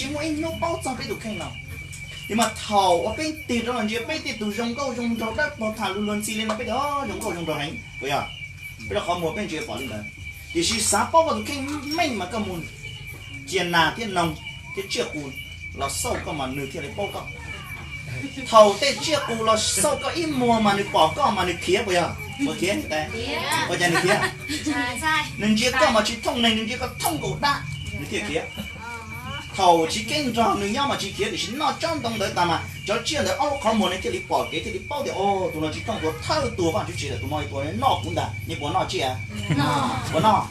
tsis muaj ib hnub paub txog peb tus kheej no. Ces mas thaum uas peb tig rov los ntsia peb tej tus zoo nkauj zoo nraug dawb paug tham lus luag ntxhi li no peb tias zoo nkauj zoo nraug heev puas yog? Peb rau qhov muag peb ntsia pom li ntawd. Tiam sis xav paub koj tus kheej meej mas koj mus cia nas thiab noog thiab tsiaj qus los xauj koj mas nws thiaj li paub koj. Thaum tej tsiaj qus los xauj koj ib muag mas nws pom koj mas nws khiav puas yog? Puas khiav? Ua cas nws khiav? Nws ntsia koj mas tsis thooj neeg, nws ntsia koj thooj nkaus dab, nws thiaj khiav. Thaum Chiv Keeb nrog nws nyob mas tsis khiav, tiam sis noj tsob ntoo ntawd tas mas cov tsiaj ntawd ob lub qhov muag no thiaj li pom kev thiaj li paub tias tus no tsis thooj, tus thawj tuag Vajtswv tsis lawm, tus no ib tus noj kuv ntag, nws puas noj tsiaj? Puas noj?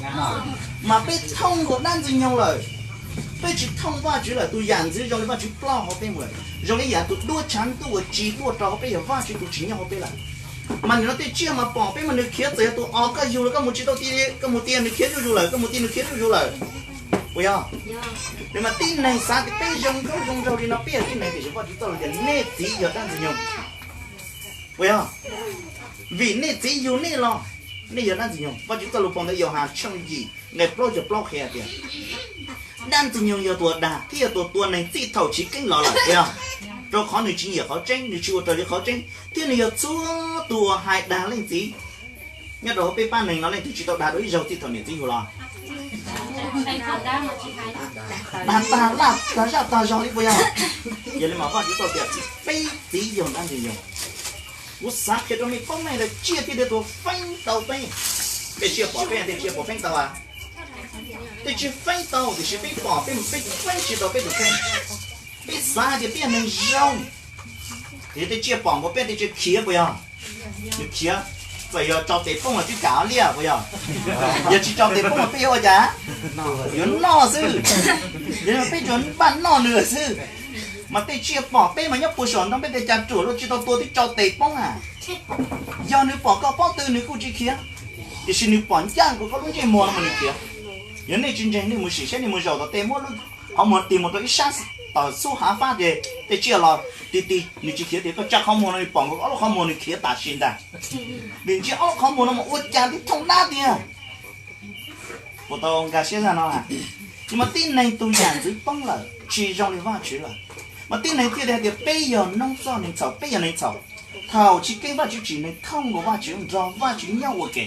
Mas peb thooj nkaus dab ntxwg nyoog lawm, peb tsis thooj Vajtswv lawm, tus yam ntxwv zoo li Vajtswv ploj hauv peb mus lawm, zoo li yam tus duab tshav ntuj uas tsis tuaj rau hauv peb yog Vajtswv tus tsis nyob hauv peb lawm. Mas nim no tej tsiaj mas pom peb mas nws khiav, txawm yog tus os koj yug los koj mus tsis tau ti, koj mus tias nws khiav zuj zus lawm, koj mus tias nws khiav zuj zus lawm, puas yog? Nws mas tib neeg xav tias peb zoo nkauj zoo nraug li no peb yog tib neeg, tiam sis Vajtswv txoj lus tias nej txiv yog dab ntxwg nyoog, puas yog? Vim nej txiv yug nej los nej yog dab ntxwg nyoog. Vajtswv txoj lus phau ntawv Yauhas tshooj yim nqe plaub caug plaub qhia tias dab ntxwg nyoog yog tus dag thiab yog tus tua neeg txij thaum chiv keeb los lawm, puas yog? Rau qhov nws tsis nyiam qhov tseeb, nws tsis ua raws li qhov tseeb, thiab nws yog txhua tus uas hais dag leej txiv. Nyob rau hauv peb pab neeg no leej twg tsis tau dag dua ib zaug txij thaum niam txiv yug los? Dag tag laj tag zaj tag zog li puas yog? Yog li mas Vajtswv txoj tias peb txiv yog dab ntxwg nyoog. Kuv xav qhia rau nej paub meej tias tsiaj thiaj li tuag feeb tau peb. Tej tsiaj pom peb, tej tsiaj puas feeb tau? Tej tsiaj feeb tau, tiam sis peb pom peb mus peb feeb tsis tau peb tus kheej. Peb xav hais tias peb yog neeg zoo, tiam sis tej tsiaj pom nkaus peb tej tsiaj khiav puas yog? Nws khiav, txawm yog tso tes poob los twb kam liaj puas yog? Yog tsis tso tes poob los peb yuav ua cas? Yuav noj xwb. Yog peb tsuas npaj noj nws xwb. Mas tej tsiaj pom peb mas nyob puag saum nrog peb tej cas ruam luaj tsis tau tua twb tso tes poob na. Yog nws pom koj pob tw nws kuj tsis khiav, tiam sis nws pom ncaj nkaus koj lub ntsej muag no mas nws khiav. Yog nej tsis ntseeg nej mus sim saib, nej mus zaum tom tej muab lub qhov muag tig mus rau ib sab tom xub hav fab ces tej tsiaj los ti ti nws tsis khiav, tias koj tsa qhov muag no nws pom nkaus ob lub qhov muag nws khiav tam sim ntag. Vim ntsia ob lub qhov muag no mas ua cas twb thooj dab tiag. Puas tau nkag siab zaj no? Ces mas tib neeg tus yam ntxwv poob lawm tsis zoo li Vajtswv lawm, mas tib neeg thiaj li hais tias peb yog noob txoj neeg txhaum, peb yog neeg txhaum. Thaum chiv keeb Vajtswv tsim neeg thooj nkaus Vajtswv nrog Vajtswv nyob ua ke.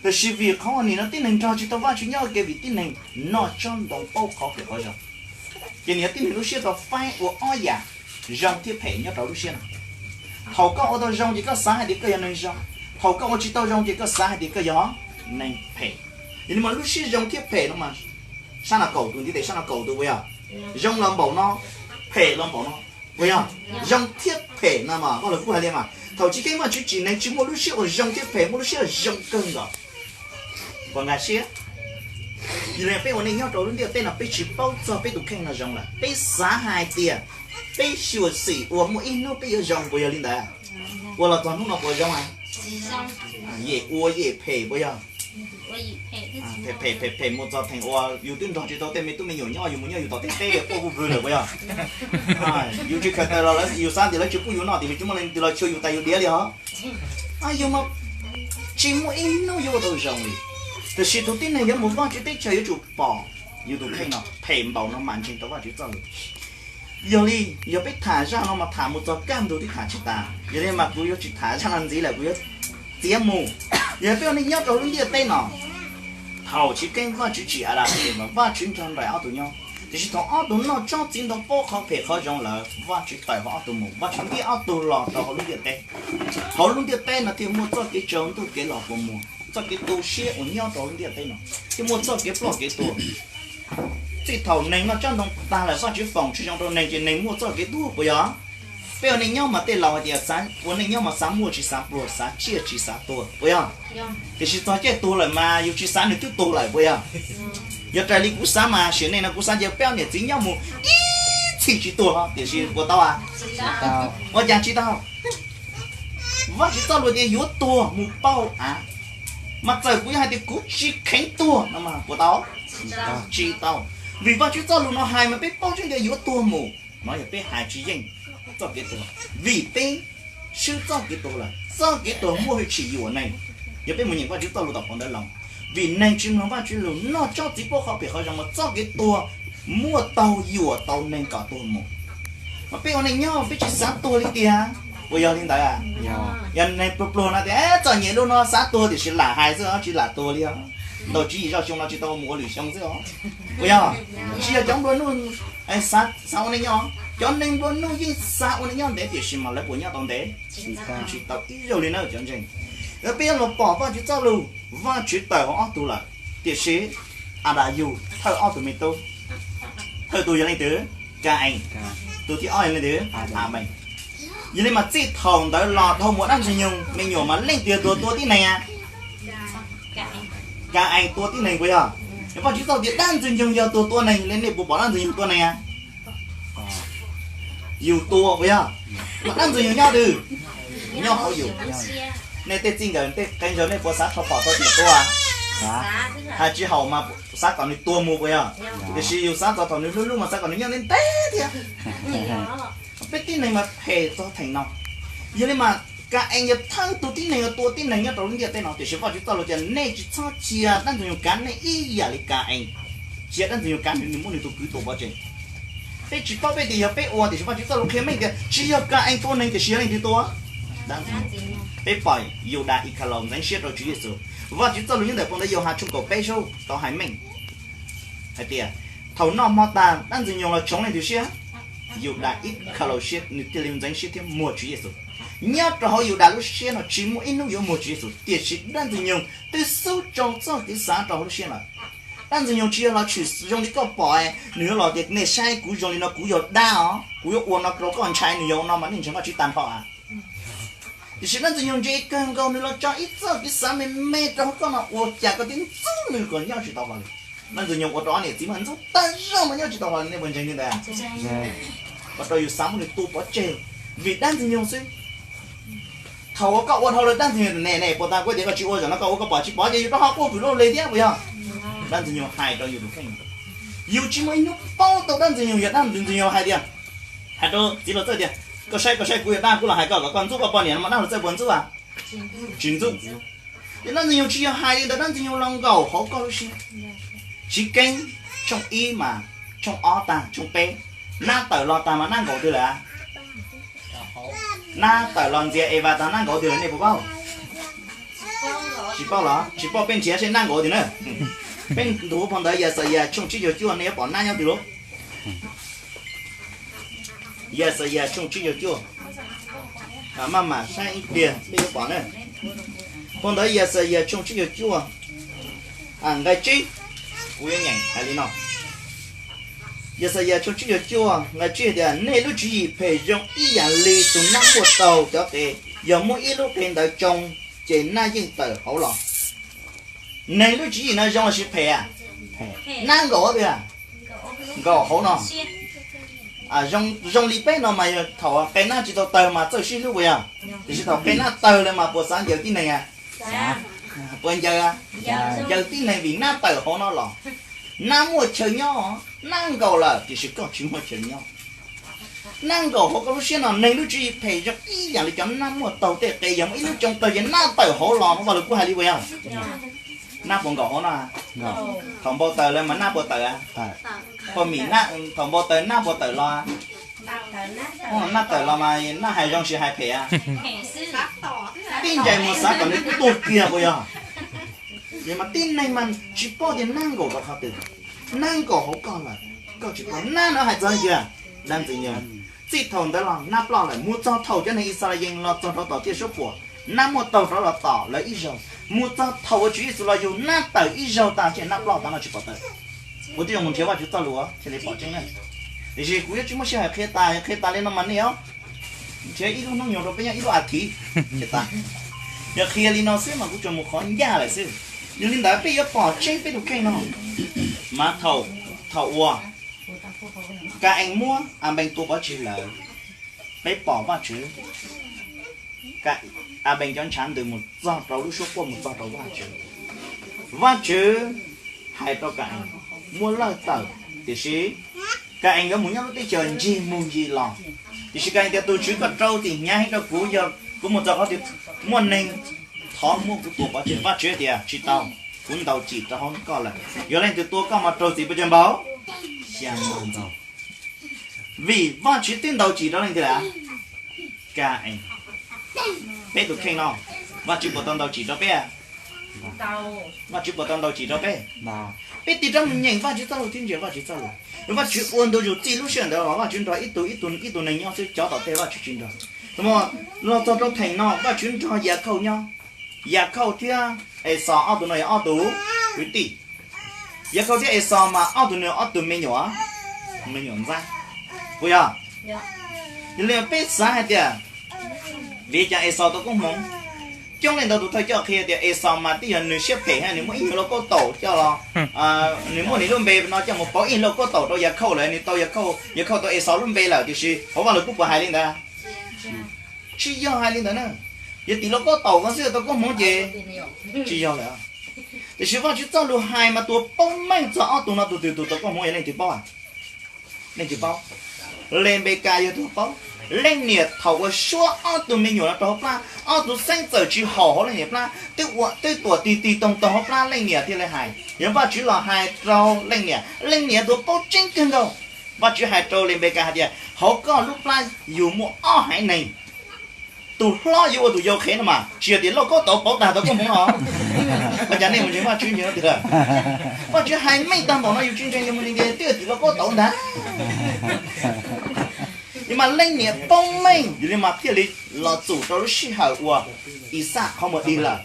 Tab sis vim qhov uas nim no tib neeg nrog tsis tau Vajtswv nyob ua ke vim tib neeg noj tsob ntoo paub qhov phem qhov zoo. Ces nim no tib neeg lub siab tau faib ua ob yam zoo thiab phem nyob rau lub siab no. Thaum koj ua tau zoo ces koj xav hais tias koj yog neeg zoo, thaum koj ua tsis tau zoo ces koj xav hais tias koj yog neeg phem. Yog li mas lub siab zoo thiab phem no mas sab no kaum tus ntiv tes sab no kaum tus puas yog? Zoo los npaum no, phem los npaum no, puas yog? Zoo thiab phem no mas Vajluskub hais li mas thaum chiv keeb Vajtswv tsim neeg tsis muaj lub siab uas zoo thiab phem, muaj lub siab zoo kawg nkaus. Puas nkag siab? Yog li peb ua neej nyob rau lub ntiaj teb no peb tsis paub txog peb tus kheej no zoo lawm, peb xav hais tias peb xyuam xim uas muaj ib hnub peb yuav zoo, puas yog li ntawd? Ua los txog hnub no puas zoo? Yem ua yem phem puas yog? Phem phem phem mus txog theem uas yus twb nrog tsis tau tej me tub me nyuam nyob, yus mus nyob yus tom tej teb quaj vuj vwg lawm puas yog? Yus tsis khaws taws los yus xav tias lawv tsis pub yus noj, tiam sis tsis muaj leej twg los tshua yus tais yus diav li os. Yus mas tsis muaj ib hnub yuav ua tau zoo li. Tab sis tus tib neeg yuav mus Vajtswv teb chaws yuav tsum pom yus tus kheej no phem npaum no mam ntseeg tau Vajtswv txoj lus. Yog li, yog peb tham zaj no mas tham mus txog kaj ntug twb tham tsis tas, yog li mas kuv yuav tsis tham zaj no ntxiv lawm, kuv yuav txiav mus. Yog peb ua neej nyob rau lub ntiaj teb no, thaum chiv keeb Vajtswv tsim Adas es mas Vajtswv nrog nraim ob tug nyob, tiam sis thaum ob tug noj tsob txiv ntoo paub qhov phem qhov zoo lawm Vajtswv tawm hauv ob tug mus, Vajtswv ntiab ob tug los rau hauv lub ntiaj teb. Hauv lub ntiaj teb no thiaj muaj txoj kev tsaus ntuj kev los kua muag, txoj kev tu siab uas nyob rau hauv lub ntiaj teb no, thiaj muaj txoj kev ploj kev tuag. Txij thaum neeg noj tsob ntoo tag lawm Vajtswv foom tsis zoo rau neeg ces neeg muaj txoj kev tuag puas yog? Peb ua neej nyob mas tej laus hais tias ua neej nyob mas xav muaj tsis xav pluag, xav tsiaj tsis xav tuag puas yog? Tiam sis txog caij tuag lawm mas yus tsis xav nws twb tuag lawm puas yog? Yog raws li kuv xav mas sim neej no kuv xav cia peb ob niam txiv nyob mus ib txhis tsis tuag los tiam sis puas tau? Ua cas tsis tau? Vajtswv txoj lus tias yuav tuag mus pauj av, mas txawm kuv yuav hais tias kuv tsis kheev tuag no mas puas tau? Tsis tau. Vim Vajtswv txoj lus no hais mas peb paub tseeb tias yuav tuag mus, no yog peb hais tsis yeej txoj kev tuag, vim peb swb txoj kev tuag lawm. Txoj kev tuag muaj hwj chim yuam neeg. Yog peb mus nyeem Vajtswv txoj lus tom phau ntawv Loos, vim neeg tsis mloog Vajtswv lus, noj tsob txiv paub qhov phem qhov zoo mas txoj kev tuag muaj taug yuam tau neeg kom tuag mus. Mas peb ua neej nyob peb tsis xav tuag li tiag, puas yog li ntawd? Yog neeg pluag pluag no tias txom nyem li no xav tuag tiam sis lam hais xwb tsis lam tuag li os. Ntau tsib yim zoj xyoo no tsis tau mus ua lwm xyoo xwb os. Puas yog? Tsis yog cov nplua nuj xav ua neej nyob, cov neeg nplua nuj yeej xav ua neej nyob ntev tiam sis mas lawv puas nyob tau ntev? Tsis tau ib zaug li na cov ntseeg. Peb yuav los pom Vajtswv txoj lus, Vajtswv tawm hauv ob tug lawm, tiam sis Adas yug thawj ob tug me tub, thawj tug yog leej twg? Ka-ees. Tus thib ob yog leej twg? Amees. Yog li mas txij thaum ntawd los dhau mus dab ntxwg nyoog me nyuam mas leej twg yog tus tua tib neeg? Ka-ees tua tib neeg puas yog? Vajtswv txoj lus tias dab ntxwg nyoog yog tus tua neeg, li nej puas pom dab ntxwg nyoog tua neeg? Yus tua puas yog? Mas dab ntxwg nyoog nyob twg? Nyob hauv yus. Nej tej txij nkawm tej qee zaug nej puas xav rho phom rau tim tua? Hais tsis haum mas xav kom nws tuag mus puas yog? Tiam sis yus xav txog thaum nws hlub hlub mas xav kom nws nyob ntev ntev thiab. Peb tib neeg mas phem txog theem no. Yog li mas Ka-ees yog thawj tug tib neeg uas tua tib neeg nyob rau lub ntiaj teb no, tiam sis Vajtswv txoj lus tias nej tsis txhob cia dab ntxwg nyoog kav nej ib yam li Ka-ees. Cia dab ntxwg nyoog kav nws, nws muab nws tus kwv tua pov tseg. Peb tsis paub peb tias yog peb ua tiam sis Vajtswv txoj lus qhia meej tias tsis yog Ka-ees tua neeg tiam sis yog leej twg tua? Dab ntxwg nyoog. Peb pom Yudas Ikhalaus ntxeev siab rau Tswv Yexus. Vajtswv txoj lus nyob ntawm phau ntawv Yauhas tshooj kaum peb sub tau hais meej hais tias thaum noj hmo tag dab ntxwg nyoog los tshoov leej twg siab? Yudas Ikhalaus siab, nws thiaj li ntxeev siab thiab muag Tswv Yexus. Nyob rau hauv Yudas lub siab no tsis muaj ib hnub yuav muag Tswv Yexus, tiam sis dab ntxwg nyoog twb xub tsoo txoj kev xav rau hauv lub siab lawm. Dab ntxwg nyoog tsis yog los tshwm zoo li koj pom, nws yuav los tias nej saib kuv zoo li no kuv yog dab os, kuv yuav ua no rau koj ntshai, nws yog ua no mas nej ntseeg Vajtswv tag nrho a. Tiam sis dab ntxwg nyoog ntse kawg nkaus nws los tso ib txoj kev xav me me rau hauv koj no ua cas koj thiaj ntxub nws kom nyob tsis tau hlo li. Dab ntxwg nyoog ua rau ob niam txiv mas ntxub tag zog mas nyob tsis tau hlo li, nej puas ntseeg li ntawd? Ua rau yus xav muab nws tua pov tseg vim dab ntxwg nyoog xwb. Thaum uas koj ua dhau lawm dab ntxwg nyoog, ne ne puas tas kuv tias koj tsis ua zaum no koj ua koj pom tsis pom ces yus rov ho quaj vwm loj li thiab puas yog? Dab ntxwg nyoog hais rau yus tus kheej, yus tsis muaj ib hnub paub tau dab ntxwg nyoog, yog dab ntxwg nyoog hais tias, hais rau txiv Los Txawj tias koj saib koj saib kuv yog dab kuv los hais koj kom koj ntxub koj poj niam no mas dab Los Txawj puas ntxub a? Tsis ntxub. Ces dab ntxwg nyoog tsis yog hais li ntawd, dab ntxwg nyoog los nkaum hauv koj lub siab. Chiv Keeb tshooj ib mas tshooj ob tag tshooj peb, nab tawm los tag mas nab nkaum twg lawm? Nab tawm los ntxias Evas tag nab nkaum twg lawm nej puas paub? Tsis paub los? Tsis paub peb nrhiav seb nab nkaum twg na. Peb ntuav phau ntawv Yaxayas tshooj tsib caug cuaj nej yuav pom nab nyob twg lauj? Yaxayas tshooj tsib caug cuaj, maj mam saib ib pliag peb yuav pom na. Phau ntawv Yaxayas tshooj tsib caug cuaj, nqai tsib, kuv yuav nyeem hais li no. Yaxayas tshooj tsib caug cuaj nqai tsib tias, nej lub tswv yim phem zoo ib yam li tus nab muaj taug cov qe, yog muaj ib lub qe ntawd tsoo, ces nab yeej tawm hauv los. Neeg lub tswv yim no zoo los sis phem? Nab nkaum twg? Nkaum hauv no. Zoo li peb no mas yog thaum qe nab tsis tau tawg mas txawj sib hlub puas yog? Tiam sis thaum qe nab tawg lawm mas puas xav ncaws tib neeg? Puas ncaws? Ncaws tib neeg vim nab tawm hauv no los. Nab muaj chaw nyob, nab nkaum lawm tiam sis koj tsis muaj chaw nyob. Nab nkaum hauv koj lub siab no, neeg lub tswv yim phem zoo ib yam li cov nab muaj taug tej qe, yog muaj ib lub tsoo taug ces nab tawm hauv los, Vaj Lug Kub hais li puas yog? Nab puas nkaum hauv no? Thaum npau taws lawm mas nab puas tawm? Poj mim, thaum npau taws nab puas tawm los? Nab tawm los mas nab hais zoo sis hais phem? Tib ntsais muag xav kom nws tuag kiag puas yog? Mas tib neeg mas tsis paub tias nab nkaum rau qhov twg. Nab nkaum hauv koj lawm, koj tsis paub. Nab no hais txog tias dab ntxwg nyoog. Txij thaum ntawd los nab ploj lawm, mus txog thaum cov neeg Yixalayees los txog rau tom tiaj suab puam, nab muaj taug rov los tom lawv ib zaug. Mus txog thaum uas Tswv Yexus los yug, nab tawm ib zaug tas ces nab ploj tas no tsis pom tawm. Kuv twb yuav mus nrhiav Vajtswv txoj lus thiaj li pom tseeb na. Tiam sis kuv yuav tsis muaj sij hawm qhia tas, qhia tas li no mas nej os, nrhiav ib lub hnub nyoog rau peb nyob ib lub as thiv, yog qhia li no xwb mas kuv tsuas mus qhov ncaj lawm xwb. Yog li ntawd peb yuav pom tseeb peb tus kheej no. Mas thaum, thaum uas Ka-ees muab Anpees tua pov tseg lawm, peb pom Vajtswv, Anpees cov ntshav ntws mus txog rau lub suab quaj mus txog rau Vajtswv. Vajtswv hais rau Ka-ees muab lawj tawm, tiam sis Ka-ees yuav mus nyob lub teb chaws ncig mus ncig los. Tiam sis Ka-ees tias, tus Tswv, koj rau txim hnyav heev rau kuv, yog kuv mus txog qhov twg muaj neeg thov muab kuv tua pov tseg. Vajtswv tias, tsis tau, kuv ntaus cim rau hauv koj lawm. Yog leej twg tua koj mas raug txim pes tsawg npaum? Vim Vajtswv twb ntaus cim rau leej twg lawm? Ka-ees. Peb tus kheej no, Vajtswv puas tau ntaus cim rau peb? Vajtswv puas tau ntaus cim rau peb? Peb tig rov mus nyeem Vajtswv txoj lus thiab ntsia Vajtswv txoj lus. Vajtswv ua ntu zus txij lub sij hawm ntawd los Vajtswv nrog ib tug ib tug ib tug neeg nyob xwb, cov tom tej Vajtswv tsis nrog. Los txog rau theem no Vajtswv nrog Yakhauj nyob. Yakhauj thiab Exaus ob tug no yog ob tug kwv tij. Yakhauj thiab Exaus mas ob tug nws ob tug me nyuam, me nyuam ntxab, puas yog? Yog li peb xav hais tias, vim cas Exaus tau koob hmoov? Coob leej ntau tus thawj coj qhia tias Exaus mas twb yog nws siab phem, nws muab ib nyuag lauj kaub taum coj los, nws muab nws lub npe no coj mus pauv ib lauj kaub taum rau Yakhauj lawm, nws tau Yakhauj, Yakhauj tau Exaus lub npe lawm, tiam sis hauv vaj lus kub puas hais li ntawd? Tsis yog hais li ntawd na. Yog tim lauj kaub taum ko xwb tau koob hmoov ces tsis yog lawm. Tiam sis Vajtswv txoj lus hais mas tus paub meej txog ob tug no tus twg tus tau koob hmoov yog leej twg paub? Leej twg paub? Lenpekas yog tus paub. Leej niam thaum uas suab ob tug me nyuam no rau hauv plab, ob tug xeeb txawm tsis haum hauv leej niam plab, twb ua twb tuam tig tig toog toog hauv plab, leej niam thiaj li hais, yog Vajtswv los hais rau leej niam, leej niam tus paub tseeb kawg nkaus. Vajtswv hais rau Lenpekas hais tias hauv koj lub plab yug muaj ob haiv neeg. Tus hlob yuav ua tus yau qhev no mas tsis yog tias lauj kaub taum pauv tag tau koob hmoov no. Ua cas nej mus ntseeg Vajtswv ntseeg no tiag? Vajtswv hais meej tag npaum no yus tsis ntseeg, yus mus ntseeg tias twb yog tim lauj kaub taum ntag. Yog mas leej niam paub meej, yog li mas thiaj li los txum rau lub sij hawm uas Ixaj qhov muag dig lawm.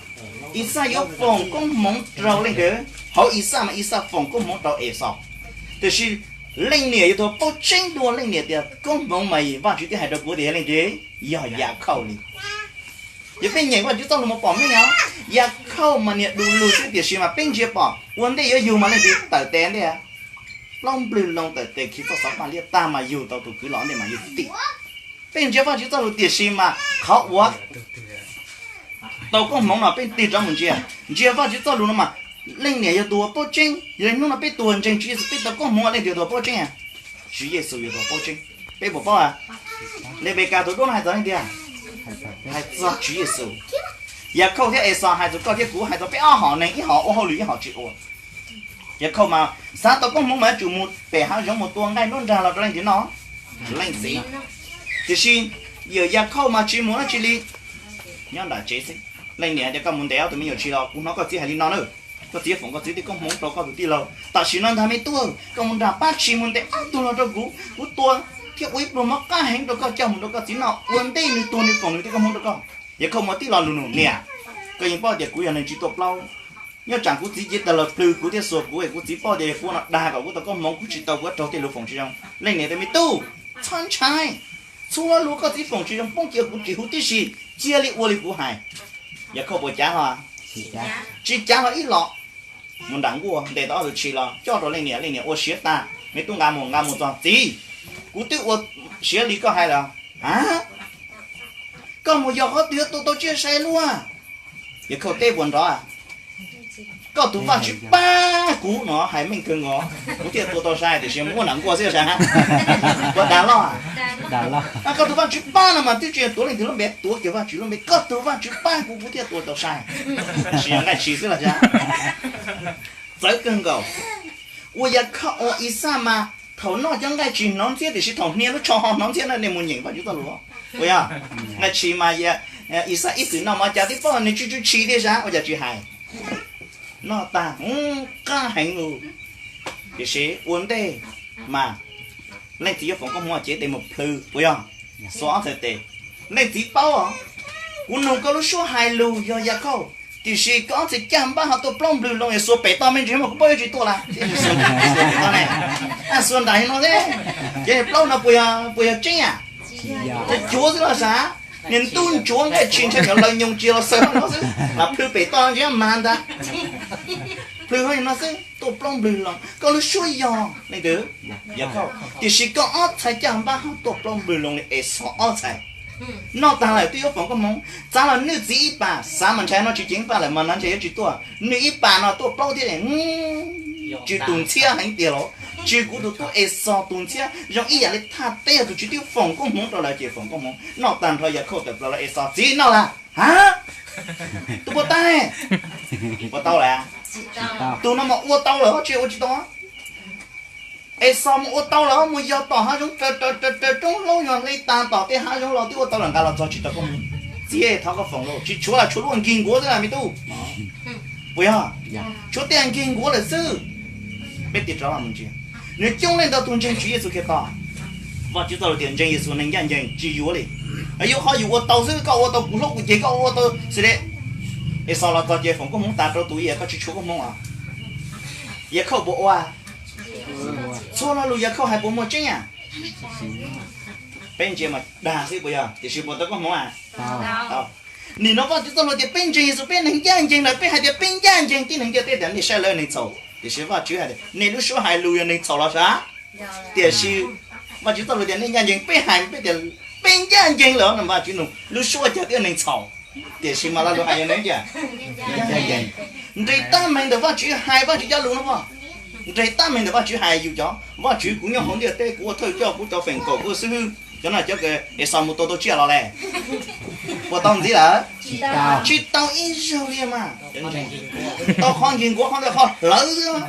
Ixaj yuav foom koob hmoov rau leej twg? Hauv Ixaj mas Ixaj foom koob hmoov rau Exaus. Tiam sis leej niam yog tus paub tseeb dua leej niam tias koob hmoov mas Vajtswv twb hais rau kuv tias yog leej twg? Yog Yakhauj li. Yog peb nyeem Vajtswv txoj lus mas pom meej os, Yakhauj mas niag du lug xwb tiam sis mas peb ntsia pom ua ntej yuav yug mas leej twg tawm tes ntej? Plaub nplwg loo tawm tes khi txoj xov paj liab tag mas yug tau tus kwv los ntej mas yug tim. Peb ntsia Vajtswv txoj lus tiam sis mas qhov uas tau koob hmoov no peb tig rov mus ntsia, ntsia Vajtswv txoj lus no mas leej niam yog tus uas paub tseeb. Yog li hnub no peb tuag ntseeg Tswv Yexus peb tau koob hmoov leej twg yog tus paub tseeb? Tswv Yexus yog tus paub tseeb. Peb puas paub? Lenpekas tus duab no hais txog leej twg? Hais txog Tswv Yexus. Yakhauj thiab Exaus hais txog koj thiab kuv, hais txog peb ob hom neeg, ib hom ua hauj lwm ib hom tsis ua. Yakhauj mas xav tau koob hmoov mas yuav tsum mus pem hav zoov mus tua nqaij nruab nrag los rau leej twg noj? Leej txiv. Tiam sis yawm Yakhauj mas tsis mus dab tsi li, nyob nram tsev xwb. Leej niam tias koj mus ntes ob tug me nyuam tshis los kuv hnov koj txiv hais li no na, koj txiv foom koj txiv tej koob hmoov rau koj tus tij laug. Tam sim no ntag me tub, koj mus nram pab tshis mus ntes ob tug los rau kuv, kuv tua thiab ua ib pluag mov qab heev rau koj coj mus rau koj txiv noj, ua ntej nws tuag nws foom nws tej koob hmoov rau koj. Yakhauj mas tib lo lus nug, niam, koj yeej paub tias kuv yog neeg tsis tuaj plaub. Nyob tsam kuv txiv cev tag los plhws kuv thiab xuas kuv es kuv txiv paub tias yog kuv no dag kom kuv tau koob hmoov, kuv tsis tau kuv yuav raug tej lus foom tsis zoo. Leej niam tias me tub, txhob ntshai, txhua lus koj txiv foom tsis zoo poob cia kuv tsis huv tib si, cia li ua li kuv hais. Yakhauj puas cav hlo? Tsis cav hlo ib los. Mus nram nkuaj ntes tau ob tug tshis los coj rau leej niam, leej niam ua siav tag, me tub nqa mus, nqa mus txog, txiv, kuv twb ua siav li koj hais lawm. A, koj mus yos qhov twg tua tau tsiaj sai luaj? Yakhauj teb puas nrov, koj tus Vajtswv pab kuv no hais meej kawg nkaus, kuv thiaj tua tau sai, tiam sis muab nram nkuaj xwb sas. Puas dag loj? Koj tus Vajtswv pab no mas twb tsis yog tuav leej twg lub npe, tuav kiag Vajtswv lub npe, koj tus Vajtswv pab kuv, kuv thiaj tua tau sai. Tab sis yog nqaij tshis xwb los sas. Txawv kawg nkaus. Ua Yakhauj ua Ixaj mas thaum noj cov nqaij tsis hnov ntxhiab tiam sis thaum hnia lub tsho ho hnov ntxhiab na, nej mus nyeem Vajtswv txoj lus. Puas yog? Nqaij tshis mas Ixaj ib txwm noj mov cas tib pob nws tsw tsw tshis thiab sas, ua cas tsis hais? Noj tag, qab heev lus. Tiam sis ua ntej mas leej txiv yuav foom koob hmoov ces tes mus plhws, puas yog? Xuas ob txhais tes. Leej txiv paub os, kuv nug koj lub suab hais lus yog Yakhauj, tiam sis koj ob txhais caj npab ho tuaj plaub nplwg loo es xuas pem toj me ntsis mas kuv paub yuav tsis tuaj lawm. Xuas nram no xwb, ces plaub no puas yog tseeb a? Cuav cuav xwb los sas, niag ntub ntsuav nqaij tshis ntshai nyuam laws nyoos tsis los xaws no xwb, mas plhws pem toj ntsis mas ntag. Plhws ho no xwb tuaj plaub nplwg loo, koj lub suab yog leej twg? Yakhauj. Tiam sis koj ob txhais caj npab ho tuaj plaub nplwg loo li Exaus ob txhais. Noj tag lawm twb yuav foom koob hmoov, txav los nwj txiv ib pas, xav mas ntshai no tsis ceev faj lawm mas no ntshai yuav tsis tuaj, nwj ib pas no tuaj plaub thiab. Tsw tus ntxhiab heev tiag los, tsw kuv tus tub Exaus tus ntxhiab zoo ib yam li thaj teb, tus tswv twb foom koob hmoov rau lawv ces foom koob hmoov. Noj tag nrho Yakhauj tawm plaws los Exaus, txiv noj lawm. Ha, tus puas tau? Puas tau lawm? Tus no mas ua tau lawm, tsis ua tsis tau. Exaus mus ua tau lawm, mus yog tom hav zoov raws raws raws roob hlaub yog hle tas tom tej hav zoov los twb ua tau lawm, nqa los txog tsis tau koj mus. Txiv, thov koj foom lauj, tsis tshuav los tshuav luaj nkig nkuav xwb na me tub. Puas yog? Tshuav tej nkig nkuav lawm xwb. Peb tig rov los mus ntsia, nws coob leej ntau tus ntseeg Tswv Yexus Khetos. Vajtswv txoj lus tias ntseeg Yexus neeg ncaj ncees tsis yuav li. Yuav qhov yus ua tau xwb, koj ua tau kuv hlub kuv ceg, koj ua tau xwb li. Exaus los txog ces foom koob hmoov tas rau tus, yog koj tsis tshuav koob hmoov os. Yakhauj puas ua? Txhua lo lus Yakhauj hais puas muaj tseeb a? Peb ntsia mas dag xwb puas yog, tiam sis puas tau koob hmoov a? Nim no Vajtswv txoj lus tias peb ntseeg Yexus peb neeg ncaj ncees lawm, peb hais tias peb ncaj ncees, tib neeg ntiaj teb tias nej saib lawv neeg txhaum, tiam sis Vajtswv hais tias nej lub suab hais lus yog neeg txhaum los sav. Tiam sis Vajtswv txoj lus tias nej ncaj ncees, peb hais peb tias peb ncaj ncees lawm no Vajtswv nug lub suab cas twb yog neeg txhaum. Tiam sis mas lo lus hais yog neeg ncaj ncees. Nres tab meeg ntawm Vajtswv hais Vajtswv cov lus no as. Nres tab meeg ntawm Vajtswv hais yus cov, Vajtswv kuv nyob hauv ntiaj teb kuv ua thawj coj kuv cov feem kaum kuv xib hwb, cov no cov Exaus mus tua tau tsiaj los le. Puas tau ntxiv lawm? Tsis tau ib zaug li mas. Tau qhov nkig nkuav qhov ntawd qhov hlawv xwb,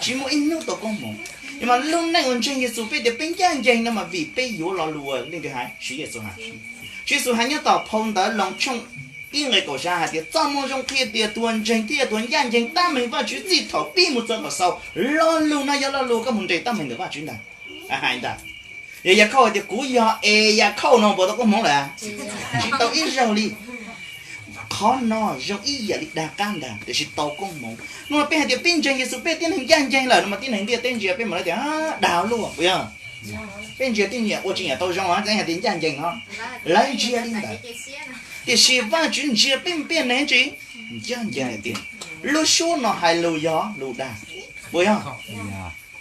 tsis muaj ib hnub tau koob hmoov. Mas lub neej uas ntseeg Yexus peb tias peb ncaj ncees no mas vim peb yuav lo lus uas leej twg hais? Tswv Yexus hais. Tswv Yexus hais nyob tom phau ntawv Loos tshooj ib nqe kaum xya hais tias txoj moo zoo qhia tias tus uas ntseeg thiaj yog tus uas ncaj ncees tab meeg Vajtswv txij thaum pib mus txog thaum xaus. Lo lus no yog lo lus koj mus nres tab meeg ntawm Vajtswv ntag. Hais ntag. Yog Yakhauj hais tias kuv yog es Yakhauj no puas tau koob hmoov lawm? Tsis tau ib zaug li. Qhov no zoo ib yam li dag qab ntag tiam sis tau koob hmoov. Hnub no peb hais tias peb ntseeg Yexus peb tib neeg ncaj ncees lawm no mas tib neeg ntiaj teb ntsia peb mas lawv tias dag luaj puas yog? Peb ntsia tib nyiam ua tsis nyiam tau zoo os, tseem hais tias ncaj ncees no. Lawv ntsia li ntawd. Tiam sis Vajtswv ntsia peb tib neeg tsis ncaj ncees tiag. Lub suab no hais lus yog lus dag puas yog?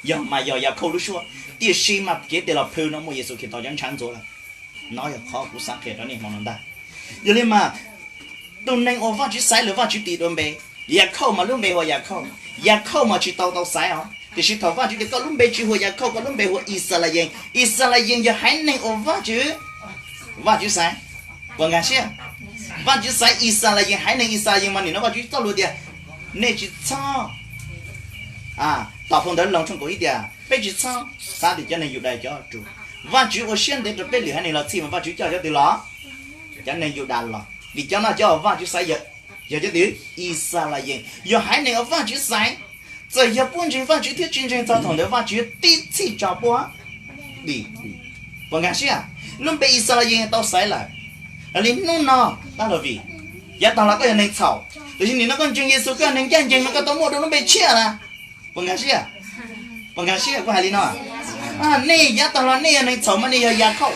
Yog mas yog Yakhauj lub suab. Tiam sis mas kev tes los plhws no muaj Yexus Khetos cov ntshav ntxuav lawm. No yog qhov kuv xav qhia rau nej hmo no ntag. Yog li mas tus neeg uas Vajtswv xaiv lawm Vajtswv tis dua npe. Yakhauj mas lub npe hu ua Yakhauj. Yakhauj mas tsis tau tau xaiv os, tiam sis thaum Vajtswv tias koj lub npe tsis hu ua Yakhauj, koj lub npe hu ua Yixalayees. Yixalayees yog haiv neeg uas Vajtswv, Vajtswv xaiv. Puas nkag siab? Vajtswv xaiv Yixalayees, haiv neeg Yixalayees mas nim no Vajtswv txoj lus tias nej tsis txhob, tom phau ntawv Loos tshooj kaum ib tias peb tsis txhob xav tias cov neeg Yudas cov rus. Vajtswv ua siab ntev rau peb lwm haiv neeg los txhij mas Vajtswv coj cov twg los? Cov neeg Yudas los, vim cov no cov Vajtswv xaiv yog cov twg? Yixalayees, yog haiv neeg uas Vajtswv xaiv. Txawm yog puab ntseeg Vajtswv thiab tsis ntseeg txog thaum ntawd Vajtswv tib txhij tso puab dim. Puas nkag siab? Lub npe Yixalayees tau xaiv lawm. Li hnub no, tab los vim yav tag los koj yog neeg txhaum, tiam sis nim no koj ntseeg Yexus koj yog neeg ncaj ncees no koj tau muaj dua lub npe tshiab na. Puas nkag siab? Puas nkag siab kuv hais li no? Nej yav tag los nej yog neeg txhaum mas nej yog Yakhauj,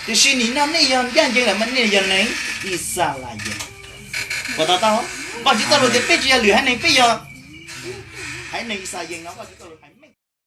tiam sis nim no nej yog ncaj ncees lawm mas nej yog neeg Yixalayees. Puas to taub? Vajtswv txoj lus tias peb tsis yog lwm haiv neeg, peb yog haiv neeg Yixalayees no Vajtswv txoj lus.